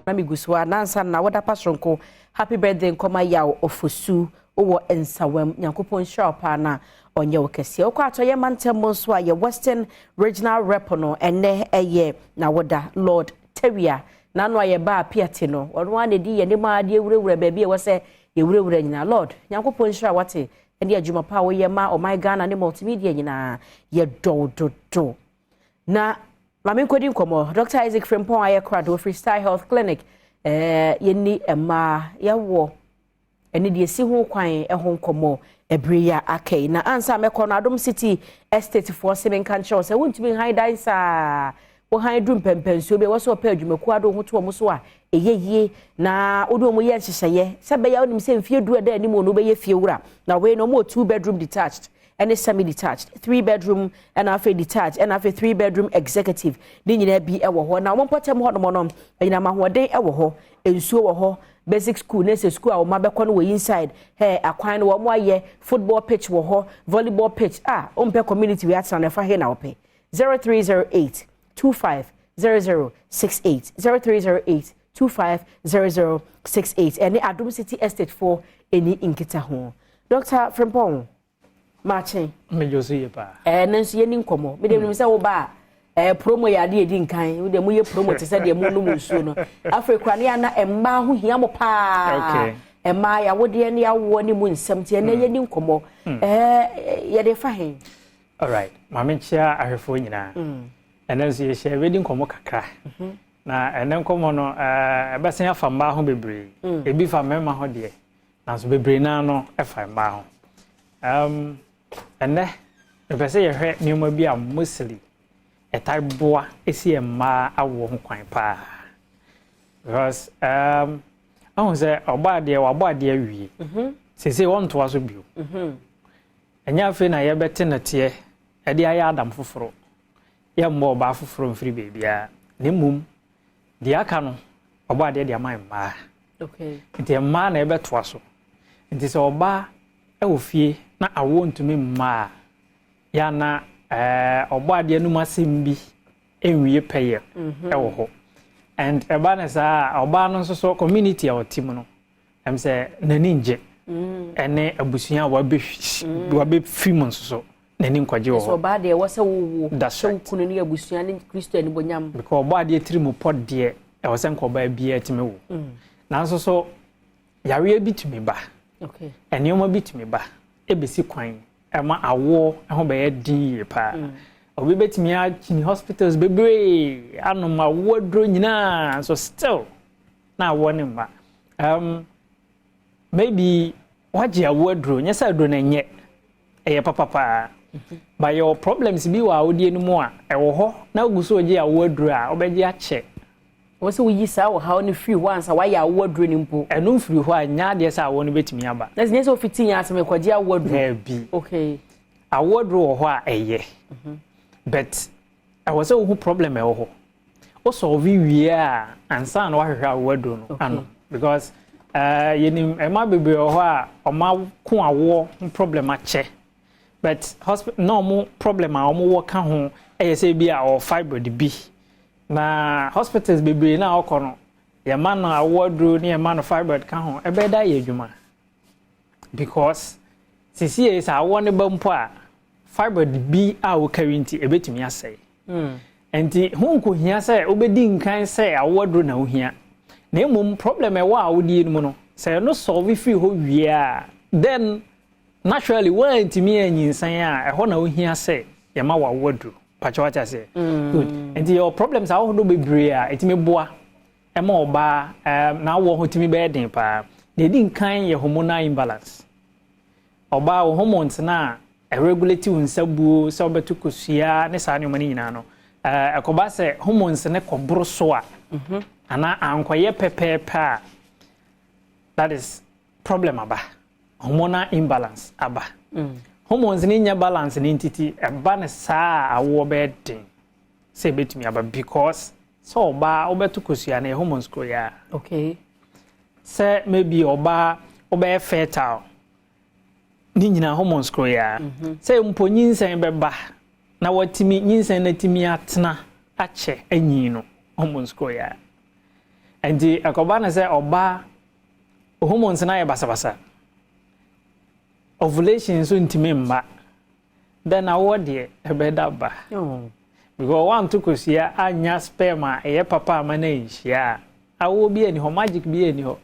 Na megu so a nansa na woda pa soronko. Happy birthday nkɔma Yaw Ofosu wowɔ Nsawam. Nyankopɔn nhyira wo paa na ɔnyɛ wo kɛseɛ. Wokɔ Atɔyɛ mantam mu nso a, yɛ Western Regional Rep no, ɛnɛ ɛyɛ na woda, Lord Tawia. N'ano a yɛba Apiate no, ɔno a na ɛdi yɛn anim a de awurawura baabi a ɛwɔ sɛ yɛwurawura nyinaa. Lord, Nyankopɔn nhyira wate ɛne adwuma pa a woyɛ ma ɔman Ghana ne multimedia nyinaa. Yɛdɔw dodo. Na maame nkɔdi nkɔmmɔ, Dr Isaac Frimpong ayɛ krado firi Star Health Clinic. Yɛni mmaa yɛwɔ ɛne deɛ si ho kwan ho nkɔmmɔ ɛbere yi a aka yi. Na ansa mɛkɔ no, Adom City Estate foɔ se menka nkyerɛw sɛ wontumi nhan dan saa. Wohan duru mpɛmpɛnsuo bi a ɛwɔ sɛ ɔpɛ adwumakuo ade wo ho to wɔn so a ɛyɛ yie na wode wɔn yɛ nhyehyɛeɛ sɛ bɛyɛ wonim sɛ mfie 10 ɛda anim no wobɛyɛ fie wura. Na wei no, wɔn wɔ two bedroom detached ɛne semi detached, three bedroom ɛna afei detached, ɛna afei three bedroom executive ne nyinaa bi ɛwɔ hɔ. Na wɔn mpɔtam hɔnom no, anyinam ahoɔden ɛwɔ hɔ, nsuo wɔ hɔ, basic school ne sɛ school a wɔn abɛkɔ no wɔ inside hɛ. Akwan no wɔn ayɛ, football pitch wɔ hɔ, volleyball pitch. A wɔmpɛ community wi atena no, ɛfa he na wɔpɛ? 0308 250068, 0308 250068. Ɛne Adom City Estate foɔ ɛni nkita ho. Dr Frimpong, maakye. Mmegye so yie paa. Ne nso yɛni nkɔmmɔ. Mede nim sɛ woba a, promo yɛ ade yɛdi nkan. Wode moyɛ promo te sɛ deɛ monom nsuo no. Afei kora ne ana mmaa ho hia mo paa, mmaa yɛawodeɛ ne yɛawoɔ ne mu nsɛm, nti ɛnɛ yɛni nkɔmmɔ. Yɛde fa he? Alright, maame, nkyia ahwɛfoɔ nyinaa. Ɛnɛ nso yɛhyɛ bɛdi nkɔmmɔ kakra, na ɛnɛ nkɔmmɔ no ɛbɛsen afa mmaa ho bebree. Ebi fa mmarima ho deɛ, nanso bebree naa no ɛfa mmaa ho. Ɛnɛ mepɛ sɛ yɛhwɛ nneɛma bi a mostly ɛtae boa esi mmaa awoɔ ho kwan paa, because ahu sɛ ɔbɔ adeɛ, wabɔ adeɛ awie, sese wɔntoa so bio. Ɛnyɛ afei na yɛbɛte nɛteɛ ɛde ayɛ Adam foforɔ, yɛmmɔ ɔbaa foforɔ mfiri beebiara, na mmom deɛ aka no, ɔbɔ adeɛ de ama mmaa. Nti mmaa na ɛbɛtoa so. Nti sɛ ɔbaa ɛwɔ fie na awoɔ ntumi mmaa yɛana ɔbɔ adeɛ no mu asɛm bi nwie pɛyɛ ɛwɔ hɔ, and ɛba ne saa, ɔbaa no nso so community a ɔte mu no, sɛ n'ani ngye, ɛne abusua a wabɛfiri mu nso so n'ani nkɔgye wɔ hɔ. Ɔbaa deɛ, ɛwɔ sɛ wowo sɛ wo kunu ne abusua ne Kristo animonyam. Because ɔbɔ adeɛ tiri mu pɔ deɛ, ɛwɔ sɛ nka ɔbaa biara tumi wo. Nanso so yareɛ bi tumi ba, nneɛma bi tumi ba ebesi kwan ɛma awoɔ ho bɛyɛ den yie paa. Obi bɛtumi akyini hospitals bebree, anom awoɔ aduro nyinaa, nso still na awoɔ ne mma. Maybe wagye awoɔ aduro, nyɛ sɛ aduro no nyɛ, ɛyɛ papapaa, but yɛwɔ problems bi wɔ awodie no mu a ɛwɔ hɔ na ogu so ogye awoɔ aduro a, wobɛgye akyɛ. Wɔ sɛ woyi saa ɔhaw no firi hɔ ansa wayɛ awoɔ aduro no mpo. Ɛno mfiri hɔ a, nyɛ adeɛ sɛ awoɔ no bɛtumi aba. Na sɛ nyɛ sɛ ofiti yɛn asɛm ɛkɔgye awoɔ aduro. Daabi. Awoɔ aduro wɔ hɔ a ɛyɛ, but ɛwɔ sɛ wohu problem ɛwɔ hɔ, wo solve wie a ansa na wahwehwɛ awoɔ aduro no ano, because yɛnim mmaa bebree wɔ hɔ a ɔma ko awoɔ ho problem akyɛ, but hospital na ɔmo problem a ɔmo wɔ ka ho ɛyɛ sɛ bi a ɔwɔ fibroid bi, na hospitals bebree na ɔkɔ no, yɛma no awoɔ aduro ne yɛma no fibroid ka ho, ɛbɛyɛ da yɛ adwuma, because sisi yɛ sɛ awoɔ ne ba mpo a, fibroid bi a wokari nti ebetumi asɛe. Nti ho nkohia sɛ wobɛdi nkan sɛ awoɔ aduro na wohia, na mmom problem ɛwɔ a wodie no mu no, sɛ ɛno solve firi hɔ wie a, then naturally woantumi anyinsɛn a, ɛhɔ na wohia sɛ yɛma wo awoɔ aduro. Pakyɛ, wate aseɛ? Good. Nti yɛwɔ problems ahodoɔ bebree a ɛtumi boa ɛma ɔbaa n'awoɔ ho tumi bɛyɛ den paa. Deɛ ɛdi nkan yɛ hormonal imbalance. Ɔbaa wɔ hormones na ɛregulate wo nsa buo sɛ wobɛto kosua ne saa nneɛma no nyinaa no, ɛkɔba sɛ hormones ne kɔboro so a anaa ankɔyɛ pɛpɛɛpɛ a, that is problem aba, hormonal imbalance aba. Hormones ne nyɛ balance ne ntiti ɛba ne saa a, awoɔ bɛyɛ den sɛ ɛbɛtumi aba, because sɛ ɔbaa wobɛto kosua no yɛ hormones koro yɛ a, sɛ maybe ɔbaa wobɛyɛ fertile ne nyinaa hormones koro yɛ a, sɛ mpo nyinsɛn bɛba na watumi nyinsɛn no atumi atena akyɛ anyi no, hormones koro yɛ a. Nti ɛkɔba ne sɛ ɔbaa hormones no ayɛ basabasa, ovulation nso ntumi mma, then awoɔ deɛ ɛbɛda ba. Because wanto kosua anya sperm a ɛyɛ papa ama no nhyia a, awoɔ bi ani hɔ, magic bi ani hɔ,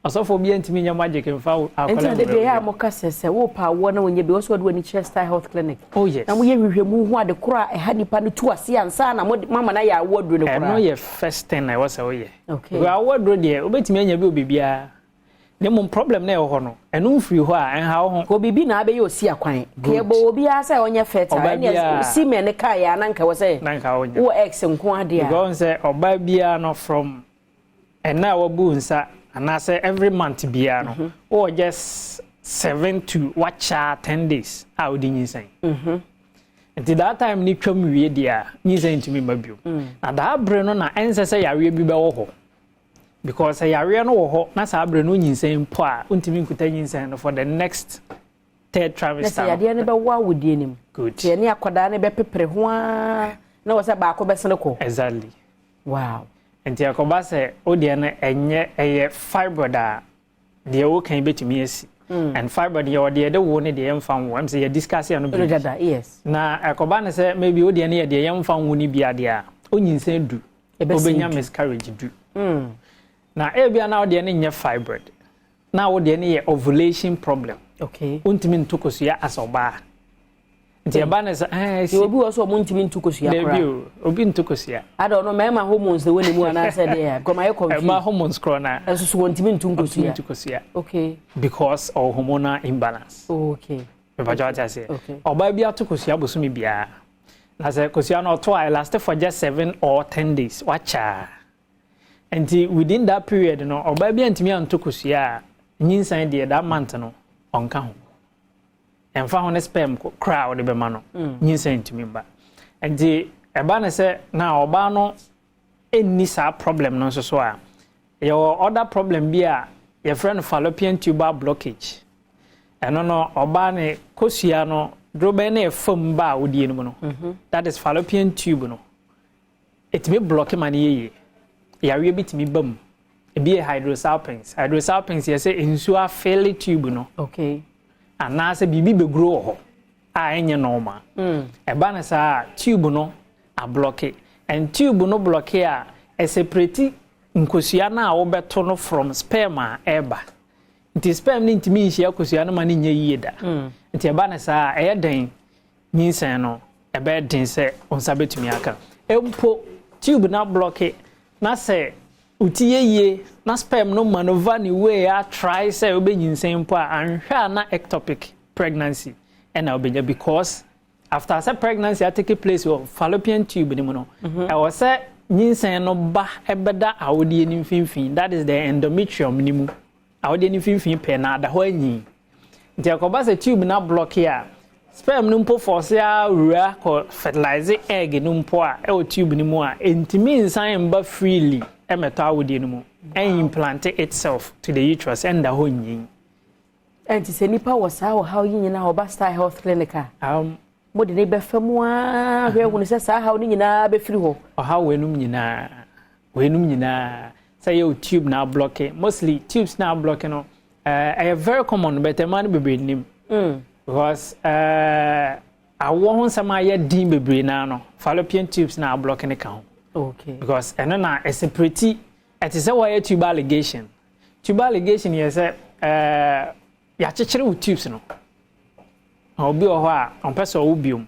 ɔsɔfoɔ bi ntumi nyɛ magic mfa akwadaa. Nti na de yɛ a moka sɛ wopa awoɔ na wonyɛ bi, wɔ sɛ wɔde w'ani kyerɛ Star Health Clinic. Oh yes. Na moyɛ hwehwɛmu hu ade koro a ɛha nipa no tu ase ansa na mama no ayɛ awoɔ aduro no koraa. Ɛno yɛ first thing na ɛwɔ sɛ woyɛ. Because awoɔ aduro deɛ, wobɛtumi anya bi wɔ biribiara, na mmom problem na ɛwɔ hɔ no, ɛno mfiri hɔ a, ɛnha wo ho. Kò biribi na abɛyɛ osi akwan. Yɛbɔ obiara sɛ ɔnyɛ fertile. Ɛne semen ne kaa yɛ ananka wɔ sɛ wɔ X nko adeɛ a. Because sɛ ɔbaa biara no, from ɛna a wabu nsa anaasɛ every month biara no, wowɔ just 7 to wakyɛ 10 days a wode nyinsɛn. Nti that time ni twam wie deɛ a, nyinsɛn ntumi mma bio. Na daa bere no na ɛnsɛ sɛ yareɛ bi bɛwɔ hɔ, because sɛ yareɛ no wɔ hɔ na saa bere no nyinsɛn mpo a, wontumi nkuta nyinsɛn no for the next third trimester. Na sɛ yadeɛ no bɛwɔ awodie no mu. Good. Deɛ ne akwadaa no bɛpepere ho ara na wɔ sɛ baako bɛsene kɔ. Exactly. Nti ɛkɔba sɛ wodeɛ no ɛnyɛ, ɛyɛ fibroid a, deɛ wokan bɛtumi asi. And fibroid yɛ ɔdeɛ yɛde wo ne deɛ yɛmfa nwo, ɛm sɛ yɛ discuss yɛ no bi dada, yes. Na ɛkɔba ne sɛ maybe wodeɛ no yɛ deɛ yɛmfa nwo no bi adeɛ a, onyinsan du, wobɛnya miscarriage du. Na ebia na wodeɛ no nyɛ fibroid, na wodeɛ no yɛ ovulation problem. Wontumi nto kosua as ɔbaa, nti ɛba ne sɛ ɛɛ si obi wɔ so ɔmo ntumi nto kosua koraa. Dabi o, obi nto kosua. Ada ɔno mmarima hormones na wɔ ne mu anaasɛ deɛ gɔma yɛ confused. Mmaa hormones korɔ na. Ɛnso so wɔntumi nto nkosua. Ɔntumi nto kosua. Okay. Because ɔwɔ hormonal imbalance. Mepatwa wate aseɛ. Ɔbaa bi ato kosua bosomi biara, na sɛ kosua no ɔto a, last for just 7 or 10 days, wakyaa. Nti within that period no, ɔbaa bi antumi anto kosua a, nyinsɛn deɛ, that month no ɔnka ho. Ɛmfa ho ne sperm koraa a wɔde bɛma no, nyinsɛn ntumi mba. Nti ɛba ne sɛ na ɔbaa no ɛnni saa problem no nso so a, yɛwɔ other problem bi a yɛfrɛ no fallopian tubal blockage. Ɛno no, ɔbaa ne kosua no dorobɛn no ɛfam ba a wodie no mu no, that is fallopian tube no, ɛtumi block ma no yɛyie. Yareɛ bi tumi ba mu, ebi yɛ hydrosalpinx. Hydrosalpinx yɛ sɛ nsuo afill tube no anaasɛ biribi bɛguro wɔ hɔ a ɛnyɛ normal. Ɛba no saa, tube no ablock, and tube no block a, ɛseparate nkosua no a wobɛto no from sperm a ɛreba. Nti sperm no ntumi nhyia kosua no ma no nyɛ yie da. Nti ɛba no saa, ɛyɛ den, nyinsɛn no ɛbɛyɛ den sɛ wo nsa bɛtumi aka. Mpo tube no ablock na sɛ oti yɛ yie na sperm no maneuver ne way a try sɛ wobɛnyinsɛn mpo a, anhwɛ a na ectopic pregnancy ɛna wobɛnya, because after sɛ pregnancy atake place wɔ fallopian tube no mu no, ɛwɔ sɛ nyinsɛn no ba ɛbɛda awodeɛ no mfimfini, that is the endometrium no mu, awodeɛ no mfimfini pɛɛ na ada hɔ anyin. Nti ɛkɔba sɛ tube no ablock a, sperm no mpo force awura kɔ fertilize egg no mpo a ɛwɔ tube no mu a, ntumi nsan mba freely ɛmɛtɔ awodeɛ no mu, ɛn itself to the uterus, ɛnda hɔ nyin. Ɛnti sɛ nipa wɔ saa ɔhaw yi nyinaa, ɔba Star Health Clinic a, mode ne bɛfa mu aa hwɛ hunu sɛ saa haw no nyinaa bɛfiri hɔ. Ɔhaw weinom nyinaa, sɛ yɛ tube na ablock, mostly tubes na ablock no, ɛyɛ very common, but ɛma no bebree nim because awoɔ ho nsɛm a yɛ din bebree naa no, fallopian tubes na ablock ne ka ho. Because ɛno na ɛseparate, ɛte sɛ wɔyɛ tubal ligation. Tubal ligation yɛ sɛ yɛakyekyere wo tubes no. Obi wɔ hɔ a ɔmpɛ sɛ ɔwo biom.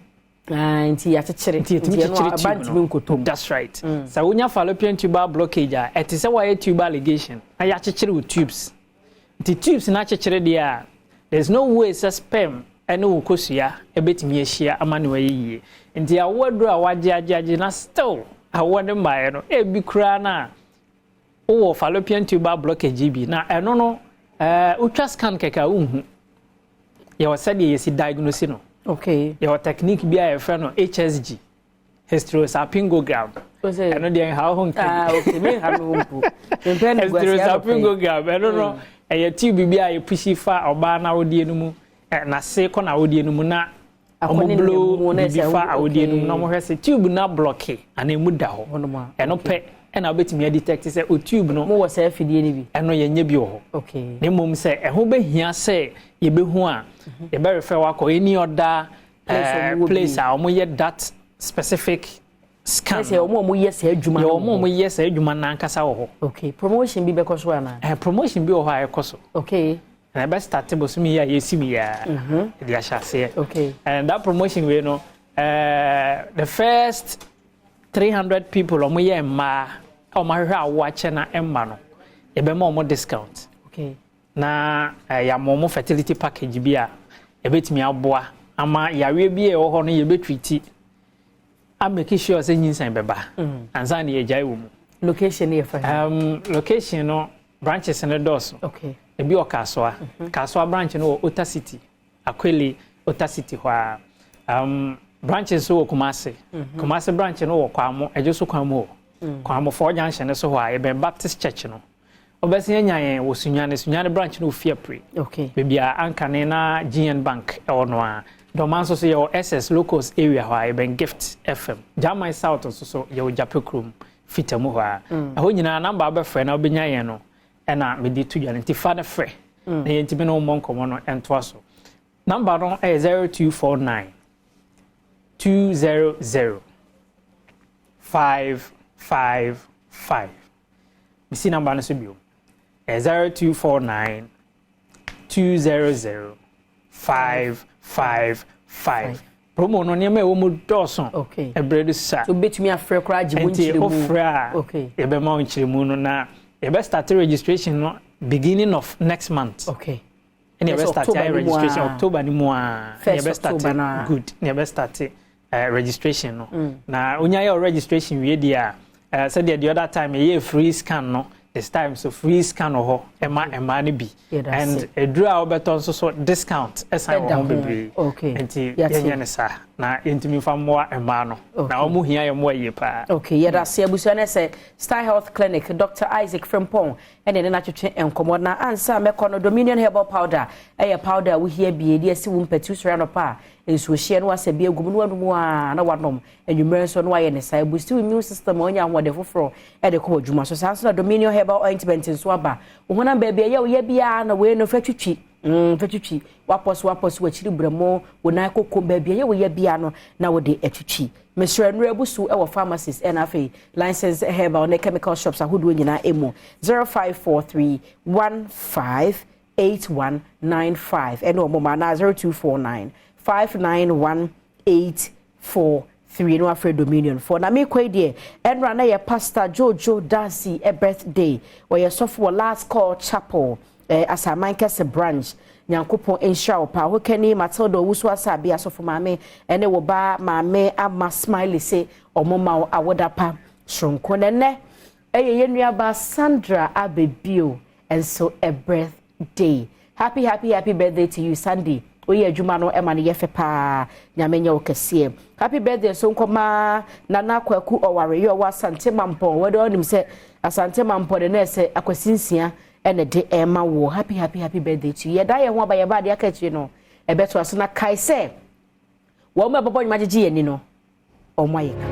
Ah, nti yɛakyekyere. Nti yɛtumi kyekyere tube no. That's right. Sɛ wonya fallopian tubal blockage a, ɛte sɛ wɔayɛ tubal ligation na yɛakyekyere wo tubes. Nti tubes no akyekyere deɛ a, there's no way sɛ sperm ɛne wo kosua ɛbɛtumi ahyia ama ne wayɛ yie. Nti awoɔ aduro a wagye agye agye na still awoɔ ne mmaeɛ no, ebi koraa na wowɔ fallopian tubal blockage bi. Na ɛno no, wotwa scan kɛkɛ a, wonhu. Yɛwɔ sɛdeɛ yɛsi diagnose no. Yɛwɔ technique bi a yɛfrɛ no HSG, hysterosalpingogram. Ɛno deɛ nha wo ho nka. Hysterosalpingogram, ɛno no ɛyɛ tube bi a yɛpush fa ɔbaa n'awodeɛ no mu, n'ase kɔ n'awodeɛ no mu, na ɔmo blow biribi fa awodeɛ no mu na ɔmo hwɛ sɛ tube na block anaa emu da hɔ. Ɛno pɛ. Ɛna wobɛtumi adetect sɛ o tube no. Mowɔ saa afidie no bi? Ɛno yɛnyɛ bi wɔ hɔ. Na mmom sɛ ɛho bɛhia sɛ yɛbɛhu a, yɛbɛrefer wakɔ any other place a wɔyɛ that specific scan. Sɛ wɔn a wɔyɛ saa adwuma no. Yɛ wɔn a wɔyɛ saa adwuma no ankasa wɔ hɔ. Okay, promotion bi bɛkɔ so anaa? Promotion bi wɔ hɔ a ɛkɔ so. Na ɛbɛ start bosomi yi a yɛsi mi yia ɛde ahyɛ aseɛ. And that promotion wei no, the first 300 people a wɔyɛ mmaa a wɔahwehwɛ awo akyɛ na mma no, yɛbɛma wɔn discount. Na yɛama wɔn fertility package bi a yɛbɛtumi aboa ama yareɛ bi a ɛwɔ hɔ no yɛbɛtreat a, make sure sɛ nyinsɛn bɛba ansa na yɛgyae wɔ mu. Location yɛ fɛ? Location no, branches no dɔɔso. Ebi wɔ Kasoa. Kasoa branch no wɔ Ota City, Akwele Ota City hɔ a. Branches nso wɔ Kumase. Kumase branch no wɔ Kwamo, ɛgye so kwan mu hɔ. Kwamo Four Junction no so hɔ a yɛbɛn Baptist Church no. Wobɛsi anya yɛn wɔ Sunyane. Sunyane branch no wɔ Fiapre. Baabi a Ankane na GN Bank ɛwɔ no a. Dɔma nso so yɛwɔ SS Locos area hɔ a yɛbɛn Gift FM. German South nso so yɛwɔ Gyape kurom fita mu hɔ a. Ɛhɔ nyinaa number wobɛfrɛ na wobɛnya yɛn no ɛna mede to dwa no, nti fa no frɛ na yɛntumi ne wo mmɔ nkɔmmɔ no ɛntoa so. Number no ɛyɛ 0249 200 555. Mesi number no so bio, ɛyɛ 0249 200 555. Promo no, nneɛma a ɛwɔ mu dɔɔso. Ɛbrɛ do sa. So wobɛtumi afrɛ koraa agye mu nti nkyerɛmu? Wofrɛ a, yɛbɛma wo nkyerɛmu no na yɛbɛ start registration no beginning of next month. Ɛna yɛbɛ start ayɛ registration October ni mu a. First yɛbɛ start October na. Good, na yɛbɛ start registration no. Na onya yɛ registration wie deɛ a, sɛdeɛ the other time yɛyɛ free scan no, this time so free scan wɔ hɔ ɛma mmaa no bi. And eduru a wɔbɛtɔ nso so, discount ɛsan wɔ ho bebree. Nti yɛnyɛ ne saa na yɛntumi fa mmoa mmaa no na wɔn hia yɛ mmoa yie paa. Okay, yɛda ase, abusua. No sɛ Star Health Clinic, Dr Isaac Frimpong ɛne ne n'atwetwe nkɔmmɔ. Na ansa mɛkɔ no, Dominion Herbal Powder ɛyɛ powder a wohia bie de asi wo mpɛtu sɔrɔ anɔpa a, nsuohyɛ no wasɛ bi egum no wanum a na wanom, anwummerɛ nso no wayɛ ne saa, eboost immune system a ɔnya ahoɔden foforɔ ɛde kɔ adwuma so. Saa nso na Dominion Herbal Ointment nso aba. Wo honam baabi ɛyɛ woyɛ biara na wei no fɛ twitwi, fɛ twitwi wapɔ so, wapɔ so, wakyiri brɛmo, wo nan koko, baabi ɛyɛ woyɛ biara no na wode atwitwi. Mesrɛ nnura abu so ɛwɔ pharmacies ɛna afei license herbal ne chemical shops ahodoɔ nyinaa emu. 0543 15 8195 ɛne ɔmo ma na 0249 591 843 no afrɛ Dominion for. Na mekɔ yi deɛ, ɛnora na yɛ Pastor Jojo Darcy ɛ birthday. Ɔyɛ sɔfo wɔ Last Call Chapel, Asaman Kɛse branch. Nyankopɔn nhyira wo paa. Hokani Matilda Owusu Asabe, asɔfo maame, ɛne wo ba maame ama Smiley se ɔmo ma wo awoda pa soronko. Na ɛnɛ ɛyɛ yɛn nuaba Sandra Abebio nso a birthday. Happy, happy, happy birthday to you, Sandy. Woyɛ adwuma no ɛma no yɛ fɛ paa. Nyame nyɛ wo kɛseɛ. Happy birthday nso nkɔmaa Nana Kwaku Ɔware yɛ ɔwɔ Asante Mampɔn. Wɔde ɔnim sɛ Asante Mampɔn de na ɛsɛ Akwasi Nsia ɛna de ɛma wɔ. Happy, happy, happy birthday to you. Yɛda yɛn ho aba, yɛba adeɛ aka akyire no ɛbɛto aso. Na kae sɛ wɔn mu ɛbɛbɔ nnwuma gyegye yɛn ni no, wɔn ayɛ ka.